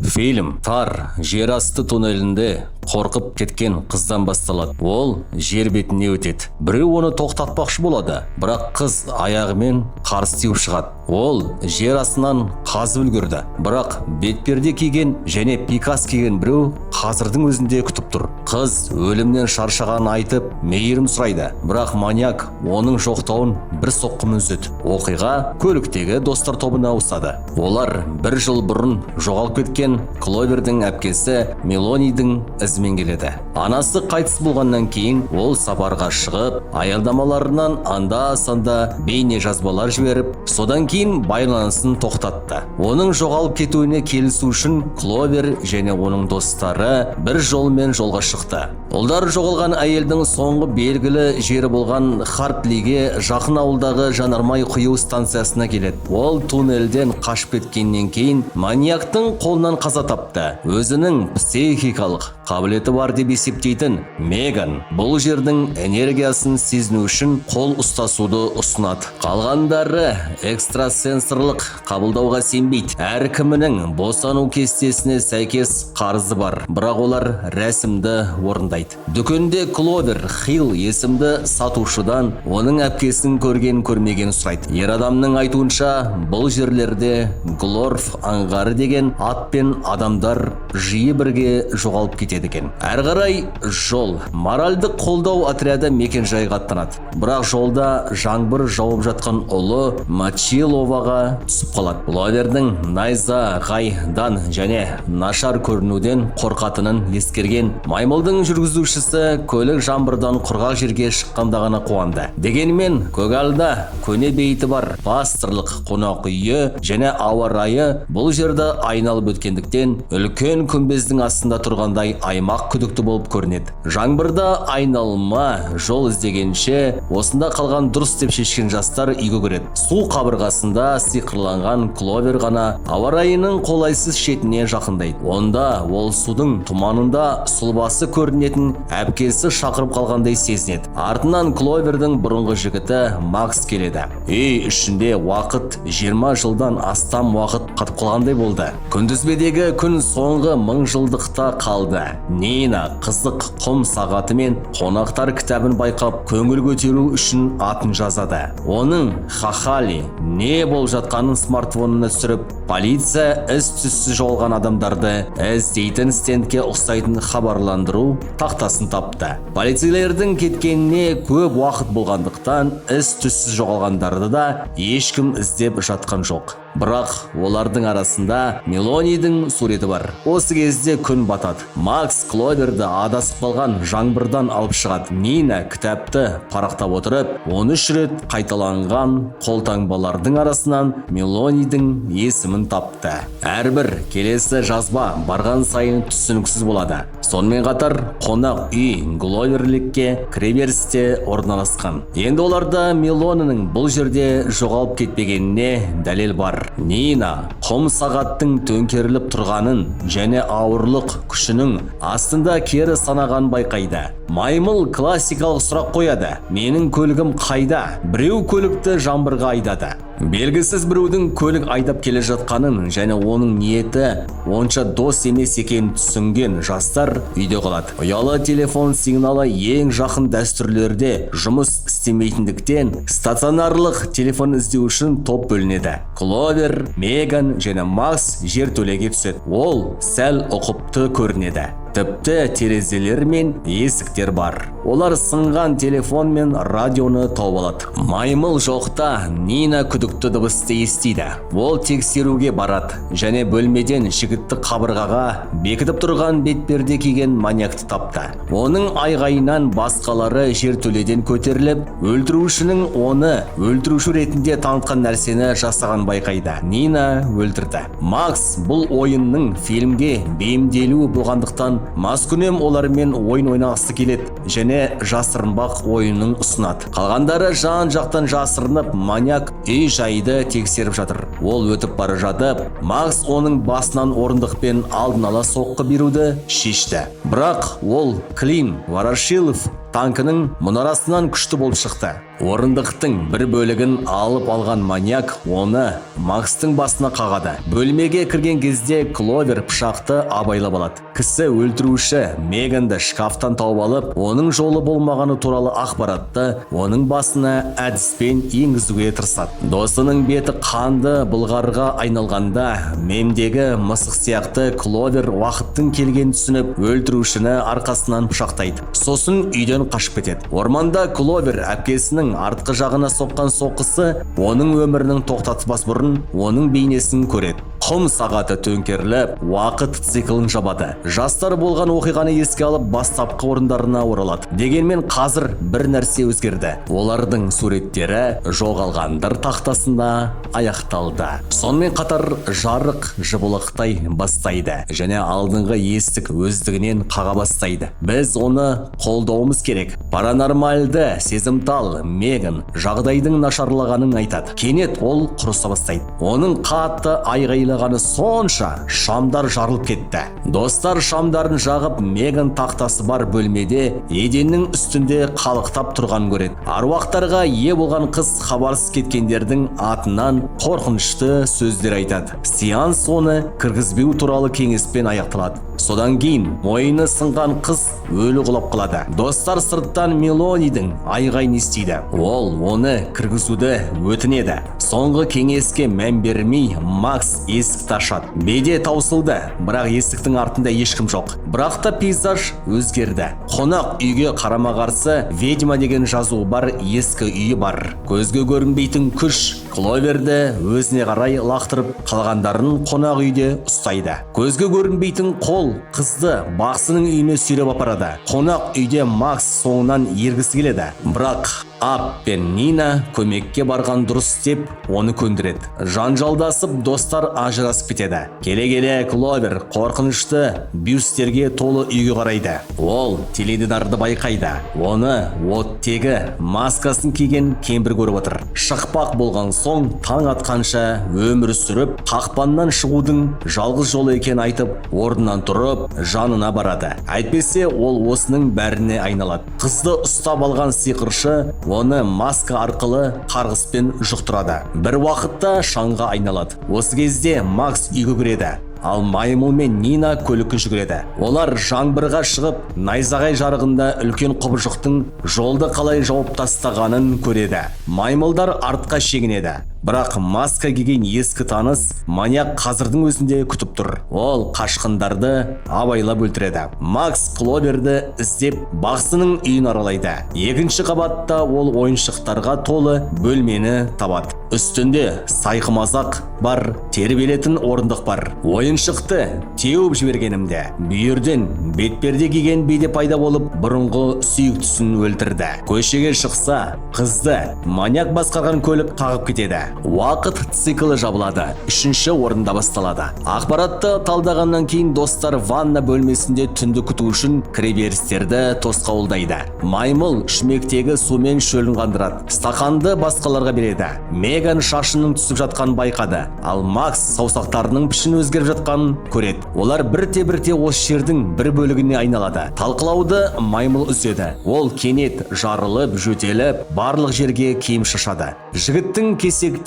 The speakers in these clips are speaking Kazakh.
Фильм тар жер асты туннелінде қорқып кеткен қыздан басталады. Ол жер бетіне өтеді. Біреу оны тоқтатпақшы болады, бірақ қыз аяғымен қарсы теуіп шығады. Ол жер астынан қазып үлгерді, бірақ бетперде киген және пикас киген біреу қазірдің өзінде күтіп тұр. Қыз өлімнен шаршағанын айтып, мейірім сұрайды, бірақ маньяк оның жоқтауын бір соққымен үзеді. Оқиға көліктегі достар тобына ауысады. Олар бір жыл бұрын жоғалып кеткен Кловердің әпкесі Мелонидің ізімен келеді. Анасы қайтыс болғаннан кейін ол сапарға шығып, аялдамаларынан анда-санда бейне жазбалар жіберіп, содан кейін байланысын тоқтатты. Оның жоғалып кетуіне келісу үшін Кловер және оның достары бір жолмен жолға шықты. Ұлдар жоғалған әйелдің соңғы белгілі жері болған Хартлиге жақын ауылдағы жанармай құю станциясына келеді. Ол туннельден қашып кеткеннен кейін маньяктың қолынан қаза тапты. Өзінің психикалық қабілеті бар деп есептейтін Меган бұл жердің энергиясын сезіну үшін қол ұстасуды ұсынады. Қалғандары экстрасенсорлық қабылдауға сенбейді. Әркімінің босану кестесіне сәйкес қарызы бар, бірақ олар рәсімді орындайды. Дүкенде Кловер Хилл есімді сатушыдан оның әпкесін көрген көрмеген сұрайды. Ер адамның айтуынша, бұл жерлерде Глорф аңғары деген атпен адамдар жиі бірге жоғалып кетеді екен. Әрі қарай жол моральдық қолдау отряды мекен-жайға аттанады. Бірақ жолда жаңбыр жауып жатқан ұлы Мачиловаға түсіп қалады. Кловердің найзағайдан және нашар көрінуден қорқатынын ескерген маймылдың жүргізушісі көлік жаңбырдан құрғақ жерге шыққанда ғана қуанды. Дегенмен көгалда көне бейіті бар пасторлық қонақ үйі және ауа райы бұл жерді айналып өткендіктен, үлкен күмбездің астында тұрғандай аймақ күдікті болып көрінеді. Жаңбырда айналма жол іздегенше, осында қалған дұрыс деп шешкен жастар үйге кіреді. Су қабырғасында сиқырланған Кловер ғана ауа райының қолайсыз шетіне жақындайды. Онда ол судың тұманында сұлбасы көрінетін әпкесі шақырып қалғандай сезінеді. Артынан Кловердің бұрынғы жігіті Макс келеді. Үй ішінде уақыт 20 жылдан астам уақыт қатып қалғандай болды. Күнтізбедегі күн соңғы мың жылдықта қалды. Нина қызық құм сағаты мен қонақтар кітабын байқап, көңіл көтеру үшін атын жазады. Оның Хахали не болып жатқанын смартфонына түсіріп, полиция із түзсіз жоғалған адамдарды іздейтін стендке ұқсайтын хабарландыру тақтасын тапты. Полицейлердің кеткеніне көп уақыт болғандықтан, із түзсіз жоғалғандарды да ешкім іздеп жатқан жоқ. Бірақ олардың арасында Мелонидің суреті бар. Осы кезде күн батады. Макс Кловерді адасып қалған жаңбырдан алып шығады. Нина кітапты парақтап отырып, 13 рет қайталанған қолтаңбалардың арасынан Мелонидің есімін тапты. Әрбір келесі жазба барған сайын түсініксіз болады. Сонымен қатар қонақ үй Гловерликке кіреберісте орналасқан. Енді оларда Мелонының бұл жерде жоғалып кетпегеніне дәлел бар. Нина құм сағаттың төңкеріліп тұрғанын және ауырлық күшінің астында кері санаған байқайды. Маймыл классикалық сұрақ қояды: «Менің көлігім қайда?» Біреу көлікті жаңбырға айдады. Белгісіз біреудің көлік айдап келе жатқанын және оның ниеті онша дос емес екенін түсінген жастар үйде қалады. Ұялы телефон сигналы ең жақын дәстүрлерде жұмыс істемейтіндіктен, стационарлық телефон іздеу үшін топ бөлінеді. Кловер, Меган және Макс жертөлеге түседі. Ол сәл ұқыпты көрінеді. Тіпті терезелер мен есіктер бар. Олар сынған телефон мен радионы тауып алады. Маймыл жоқта Нина күдікті дыбысты естиді. Ол тексеруге барады және бөлмеден жігітті қабырғаға бекітіп тұрған бетперде киген маньякты тапты. Оның айғайынан басқалары жертөледен көтеріліп, өлтірушінің оны өлтіруші ретінде танытқан нәрсені жасаған байқайды. Нина өлтірді. Макс бұл ойынның фильмге бейімделуі болғандықтан, маскүнем олармен ойын ойнағысы келеді және жасырынбақ ойынын ұсынады. Қалғандары жан жақтан жасырынып, маньяк үй жайды тексеріп жатыр. Ол өтіп бара жатып, Макс оның басынан орындықпен алдын ала соққы беруді шешті. Бірақ ол Клим Ворошилов Танкінің мұнарасынан күшті болып шықты. Орындықтың бір бөлігін алып алған маньяк оны Макстың басына қағады. Бөлмеге кірген кезде Кловер пышақты абайлап алады. Кісі өлтіруші Меганды шкафтан тауып алып, оның жолы болмағаны туралы ақпаратты оның басына әдіспен енгізуге тырысады. Досының беті қанды былғарға айналғанда, мемдегі мысық сияқты Кловер уақыттың келгенін түсініп, өлтірушіні арқасынан пышақтайды. Сосын үйден қашып кетеді. Орманда Кловер әпкесінің артқы жағына соққан соққысы оның өмірінің тоқтатпас бұрын оның бейнесін көреді. Құм сағаты төңкеріліп, уақыт циклін жабады. Жастар болған оқиғаны еске алып, бастапқы орындарына оралады. Дегенмен қазір бір нәрсе өзгерді. Олардың суреттері жоғалғандар тақтасында аяқталды. Сонымен қатар жарық жыбылықтай бастайды және алдыңғы есік өздігінен қаға бастайды. Біз оны қолдауымыз керек. Паранормальды сезімтал Меган жағдайдың нашарлағанын айтады. Кенет ол құрыса бастайды. Оның қатты айғайлағаны сонша, шамдар жарылып кетті. Достар шамдарын жағып, Меган тақтасы бар бөлмеде еденнің үстінде қалықтап тұрған көреді. Аруақтарға ие болған қыз хабарсыз кеткендердің атынан қорқынышты сөздер айтады. Сеанс оны кіргізбеу туралы кеңеспен аяқталады. Содан кейін мойыны сынған қыз өлі құлап қалады. Достар сырттан Мелонидің айғайын естиді. Ол оны кіргізуді өтінеді. Соңғы кеңеске мән бермей, Макс есікті ашады. Беде таусылды, бірақ есіктің артында ешкім жоқ. Бірақ та пейзаж өзгерді. Қонақ үйге қарама-қарсы «Ведьма» деген жазуы бар ескі үйі бар. Көзге көрінбейтін күш Кловерді өзіне қарай лақтырып, қалғандарын қонақ үйде ұстайды. Көзге көрінбейтін қол қызды бақсының үйіне сүйреп апарады. Қонақ үйде Макс соңынан ергісі келеді. Бірақ Ап пен Нина көмекке барған дұрыс деп оны көндіреді. Жанжалдасып, достар ажырасып кетеді. Келе-келе Кловер қорқынышты бюстерге толы үйге қарайды. Ол теледидарды байқайды. Оны оттегі маскасын киген кемпір көріп отыр. Шықпақ болған соң таң атқанша өмір сүріп, қақпаннан шығудың жалғыз жолы екенін айтып, орнынан тұрып, жанына барады. Әйтпесе ол осының бәріне айналады. Қызды ұстап алған сиқыршы оны маска арқылы қарғыспен жұқтырады. Бір уақытта шаңға айналады. Осы кезде Макс үйге кіреді. Ал маймыл мен Нина көлікке жүгіреді. Олар жаңбырға шығып, найзағай жарығында үлкен құбыжықтың жолды қалай жауып тастағанын көреді. Маймылдар артқа шегінеді. Бірақ маска киген ескі таныс маньяк қазірдің өзінде күтіп тұр. Ол қашқындарды абайлап өлтіреді. Макс Кловерді іздеп бақсының үйін аралайды. Екінші қабатта ол ойыншықтарға толы бөлмені табады. Үстінде сайқымазақ бар, тербелетін орындық бар. Ойыншықты теуіп жібергенімде бүйірден бетперде киген бейде пайда болып, бұрынғы сүйіктісін өлтірді. Көшеге шықса, қызды маньяк басқарған көлік қағып кетеді. Уақыт циклі жабылады. Үшінші орында басталады. Ақпаратты талдағаннан кейін достар ванна бөлмесінде түнді күту үшін кіреберістерді тосқауылдайды. Маймыл шүмектегі сумен шөлін қандырады. Стақанды басқаларға береді. Меган шашының түсіп жатқанын байқады. Ал Макс саусақтарының пішіні өзгеріп жатқанын көреді. Олар бірте-бірте осы жердің бір бөлігіне айналады. Талқылауды маймыл үзеді. Ол кенет жарылып, жөтеліп, барлық жерге киім шашады. Жігіттің кесектері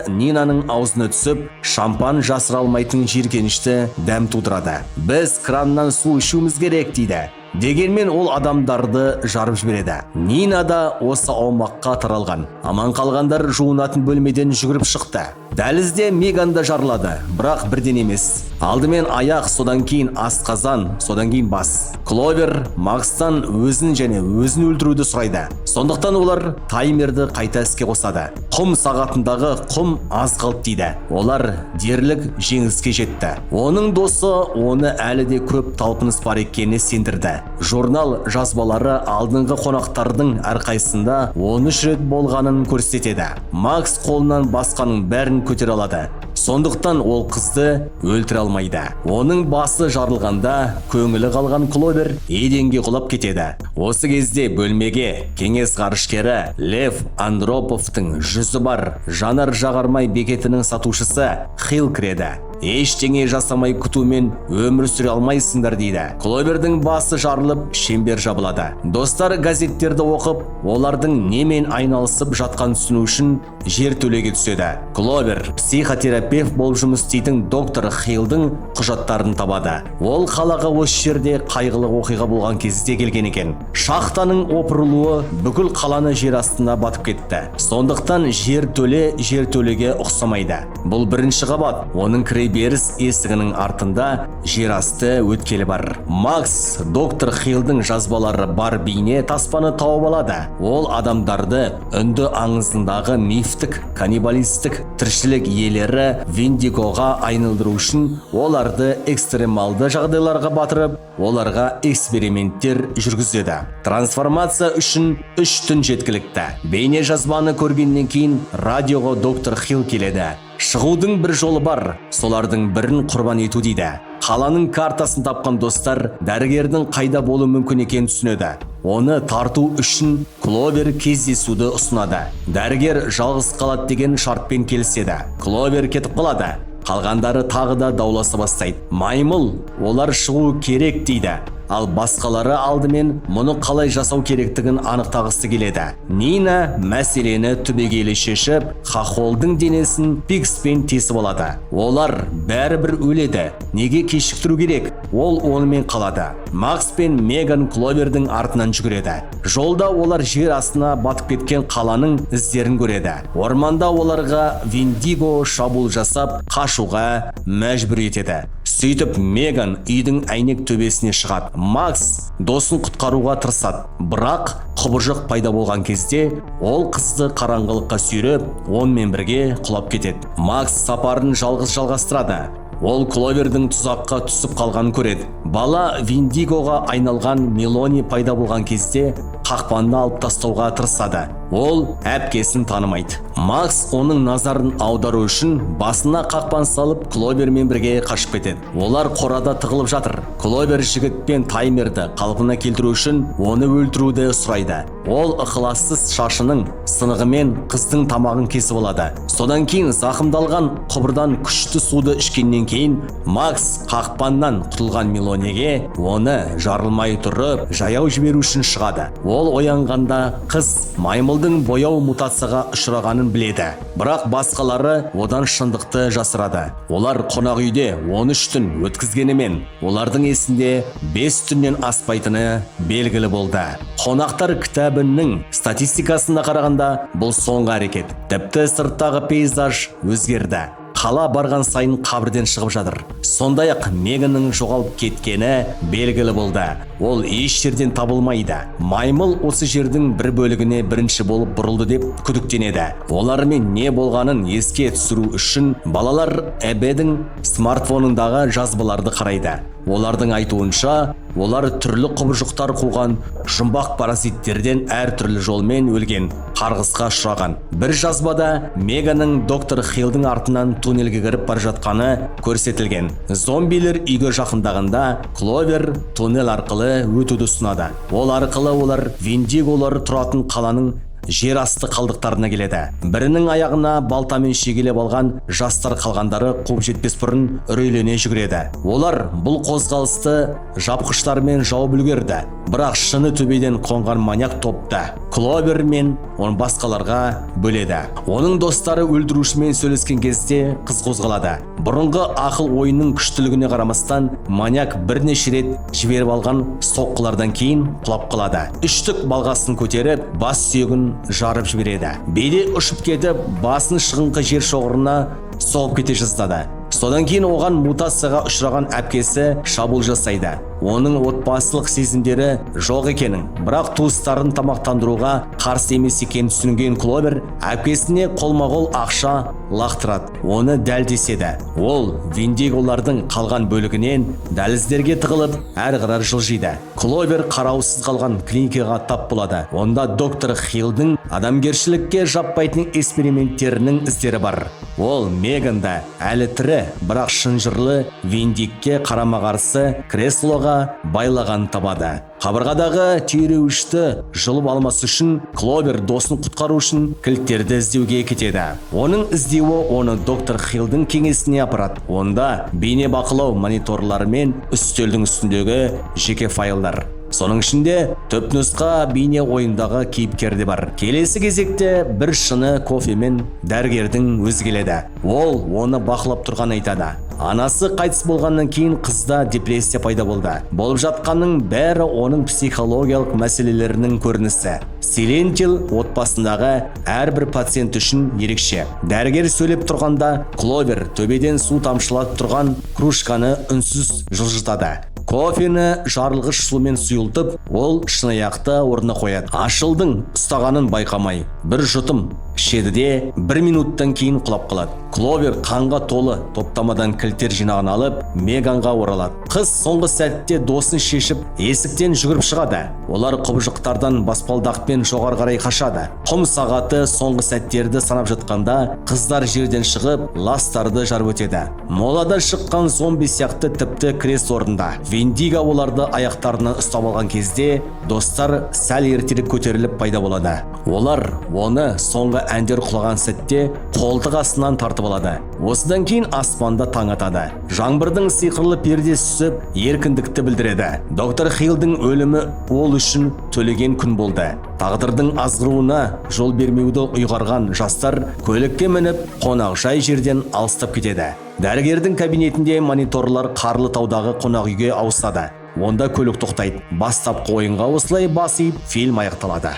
Нинаның аузына түсіп, шампан жасыра алмайтын жиіркенішті дәм тудырады. Біз краннан су ішуіміз керек дейді. Дегенмен ол адамдарды жарып жібереді. Нина да осы аумаққа таралған. Аман қалғандар жуынатын бөлмеден жүгіріп шықты. Дәлізде Меган да жарылады, бірақ бірден емес. Алдымен аяқ, содан кейін асқазан, содан кейін бас. Кловер Макстан өзін және өзін өлтіруді сұрайды. Сондықтан олар таймерді қайта іске қосады. Құм сағатындағы құм аз қалды дейді. Олар дерлік жеңіске жетті. Оның досы оны әлі де көп талпыныс бар екеніне сендірді. Журнал жазбалары алдыңғы қонақтардың әрқайсысында 13 рет болғанын көрсетеді. Макс қолынан басқаның бәрін көтере алады. Сондықтан ол қызды өлтіре алмайды. Оның басы жарылғанда көңілі қалған Кловер еденге құлап кетеді. Осы кезде бөлмеге кеңес ғарышкері Лев Андроповтың жүзі бар жанар жағармай бекетінің сатушысы Хилл кіреді. Ештеңе жасамай күтумен өмір сүре алмайсыңдар, дейді. Кловердің басы жарылып, шеңбер жабылады. Достар газеттерді оқып, олардың немен айналысып жатқанын түсіну үшін жер төлеге түседі. Кловер психотерапевт болып жұмыс істейтін доктор Хиллдің құжаттарын табады. Ол қалаға осы жерде қайғылы оқиға болған кезде келген екен. Шахтаның опырылуы бүкіл қаланы жер астына батып кетті. Сондықтан жер төле жер төлеге ұқсамайды. Бұл бірінші қабат. Оның кіреберіс есігінің артында жер асты өткелі бар. Макс доктор Хиллдің жазбалары бар бейне таспаны тауып алады. Ол адамдарды үнді аңызындағы мифтік каннибалистік тіршілік иелері виндигоға айналдыру үшін оларды экстремалды жағдайларға батырып, оларға эксперименттер жүргізеді. Трансформация үшін 3 түн жеткілікті. Бейне жазбаны көргеннен кейін радиоға доктор Хилл келеді. Шығудың бір жолы бар, солардың бірін құрбан ету, дейді. Қаланың картасын тапқан достар дәрігердің қайда болуы мүмкін екенін түсінеді. Оны тарту үшін Кловер кездесуді ұсынады. Дәрігер жалғыз қалады деген шартпен келіседі. Кловер кетіп қалады. Қалғандары тағы да дауласа бастайды. Маймыл олар шығу керек дейді, ал басқалары алдымен мұны қалай жасау керектігін анықтағысы келеді. Нина мәселені түбегейлі шешіп, хохолдың денесін пикспен тесіп алады. Олар бәрібір өледі, неге кешіктіру керек? Ол онымен қалады. Макс пен Меган Кловердің артынан жүгіреді. Жолда олар жер астына батып кеткен қаланың іздерін көреді. Орманда оларға виндиго шабуыл жасап, қашуға мәжбүр етеді. Сөйтіп Меган үйдің әйнек төбесіне шығады. Макс досын құтқаруға тырысады, бірақ құбыжық пайда болған кезде ол қызды қараңғылыққа сүйреп, онымен бірге құлап кетеді. Макс сапарын жалғыз жалғастырады. Ол Кловердің тұзаққа түсіп қалғанын көреді. Бала виндигоға айналған Мелони пайда болған кезде қақпанды алып тастауға тырысады. Ол әпкесін танымайды. Макс оның назарын аудару үшін басына қақпан салып, Кловермен бірге қашып кетеді. Олар қорада тығылып жатыр. Кловер жігітпен таймерді қалпына келтіру үшін оны өлтіруді сұрайды. Ол ықылассыз шашының сынығымен қыздың тамағын кесіп алады. Содан кейін зақымдалған құбырдан күшті суды ішкеннен кейін Макс қақпаннан құтылған Мелонеге оны жарылмай тұрып жаяу жіберу үшін шығады. Ол оянғанда қыз маймылдың бояу мутацияға ұшырағанын біледі, бірақ басқалары одан шындықты жасырады. Олар қонақ үйде 13 түн өткізгенімен, олардың есінде 5 түннен аспайтыны белгілі болды. Қонақтар кітабының статистикасына қарағанда, бұл соңғы әрекет. Тіпті сырттағы пейзаж өзгерді. Қала барған сайын қабірден шығып жатыр. Сондай ақ Меганның жоғалып кеткені белгілі болды. Ол еш жерден табылмайды. Маймыл осы жердің бір бөлігіне бірінші болып бұрылды деп күдіктенеді. Олармен не болғанын еске түсіру үшін балалар Эбедің смартфонындағы жазбаларды қарайды. Олардың айтуынша, олар түрлі құбыжықтар қуған жұмбақ паразиттерден әртүрлі жолмен өлген, қарғысқа ұшыраған. Бір жазбада Меганың доктор Хиллдің артынан туннельге кіріп бара жатқаны көрсетілген. Зомбилер үйге жақындағанда Кловер туннель арқылы өтуді ұсынады. Ол арқылы олар виндиголар тұратын қаланың жер асты қалдықтарына келеді. Бірінің аяғына балтамен шегелеп алған жастар қалғандары қуып жетпес бұрын үрейлене жүгіреді. Олар бұл қозғалысты жапқыштармен жауып үлгерді, бірақ шыны төбеден қонған маньяк топты Кловер мен оны басқаларға бөледі. Оның достары өлтірушімен сөйлескен кезде қыз қозғалады. Бұрынғы ақыл ойының күштілігіне қарамастан, маньяк бірнеше рет жіберіп алған соққылардан кейін құлап қалады. Үштік балғасын көтеріп, бас сүйегін жарып жібереді. Бейде ұшып кетіп, басын шығыңқы жер шоғырына соғып кете жаздады. Содан кейін оған мутацияға ұшыраған әпкесі шабуыл жасайды. Оның отбасылық сезімдері жоқ екенін, бірақ туыстарын тамақтандыруға қарсы емес екенін түсінген Кловер әпкесіне қолма-қол ақша лақтырады. Оны дәл деседі. Ол виндиголардың қалған бөлігінен дәліздерге тығылып, әрі қарай жылжиды. Кловер қараусыз қалған клиникаға тап болады. Онда доктор Хиллдің адамгершілікке жаппайтын эксперименттерінің іздері бар. Ол Меганды әлі тірі, бірақ шынжырлы виндикке қарама-қарсы креслоға байлағанын табады. Қабырғадағы түйреуішті жұлып алмас үшін Кловер досын құтқару үшін кілттерді іздеуге кетеді. Оның іздеуі оны доктор Хиллдің кеңсесіне апарады. Онда бейне бақылау мониторлары мен үстелдің үстіндегі жеке файлдар. Соның ішінде түпнұсқа бейне ойындағы кейіпкер де бар. Келесі кезекте бір шыны кофемен дәрігердің өзі келеді. Ол оны бақылап тұрған айтады. Анасы қайтыс болғаннан кейін қызда депрессия пайда болды. Болып жатқанның бәрі оның психологиялық мәселелерінің көрінісі. Сайлент Хилл отбасындағы әрбір пациент үшін ерекше. Дәрігер сөйлеп тұрғанда Кловер төбеден су тамшылап тұрған кружканы үнсіз жылжытады. Кофені жарылғыш сумен сұйылтып, ол шыныаяқты орнына қояды. Ашылдың ұстағанын байқамай, бір жұтым ішеді де, бір минуттан кейін құлап қалады. Кловер қанға толы топтамадан кілттер жинағын алып, Меганға оралады. Қыз соңғы сәтте досын шешіп, есіктен жүгіріп шығады. Олар құбыжықтардан баспалдақпен жоғары қарай қашады. Құм сағаты соңғы сәттерді санап жатқанда, қыздар жерден шығып, ластарды жарып өтеді. Молада шыққан зомби сияқты тіпті крест орнында. Вендиго оларды аяқтарынан ұстап алған кезде, достар сәл ертерек көтеріліп пайда болады. Олар оны соңғы әндер құлаған сәтте қолтық астынан тартып алады. Осыдан кейін аспанда таң атады. Жаңбырдың сиқырлы пердесі түсіп, еркіндікті білдіреді. Доктор Хиллдің өлімі ол үшін төлеген күн болды. Тағдырдың азғыруына жол бермеуді ұйғарған жастар көлікке мініп, қонақжай жерден алыстап кетеді. Дәрігердің кабинетінде мониторлар қарлы таудағы қонақ үйге ауысады. Онда көлік тоқтайды. Бастапқы ойынға осылай бас иіп, фильм аяқталады.